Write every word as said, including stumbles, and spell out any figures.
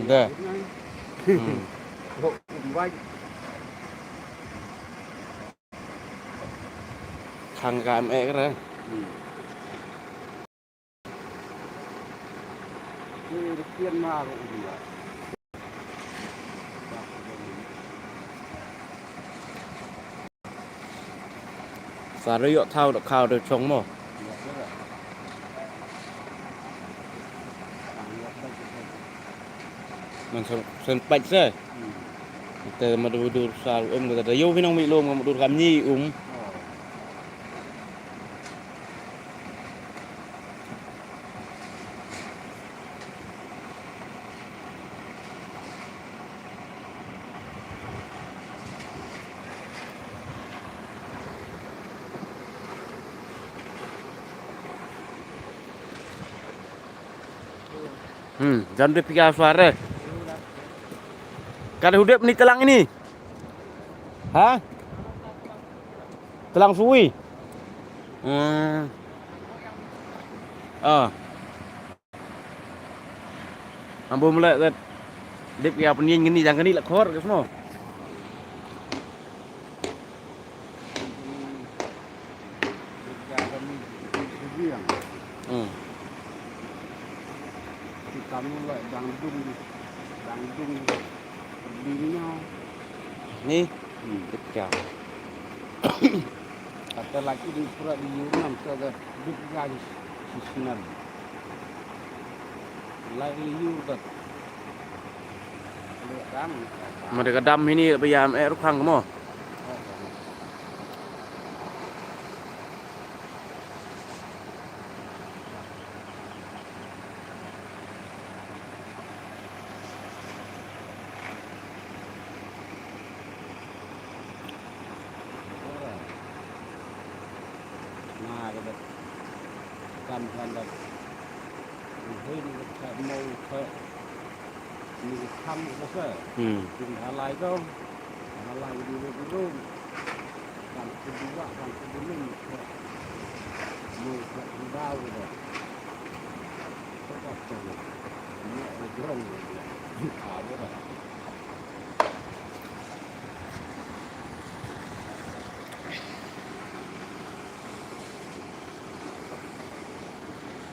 Da. Hmm. Khang ka em e ka re. Sa ruh ïoh thaw da khaw da chong mo. Man sen, sen pait se. Te ma dur dur sa ruh em da ïoh phi nang mi lum ma dur kam ni um. Hmm, jan dep ïa suara. Kada hudep ni telang ini. Ha? Telang sui. Hmm. Ah. Ambo mula kat. Dep ïa pynïeng kini jang kini la khor ke semua. Hmm. Kita mula dang dung, dang dung. Ni. Hmm. Dep ïa. Kata lagi di pura di Yunnan tu ada dep ïa sisinan. Lai liur kat. Lu dam. Ma da ka dam hini ba ïam eh rukhang mo. Nga ka da kam kan da. Ni hoi ni ka mo ka ni ka kam ka sa. Hmm. Kin halai ko. Halai di ru ru. Kan kedua kan kedua ni ka mo ka dau ka da. Ka da ka ni ka grong ka da.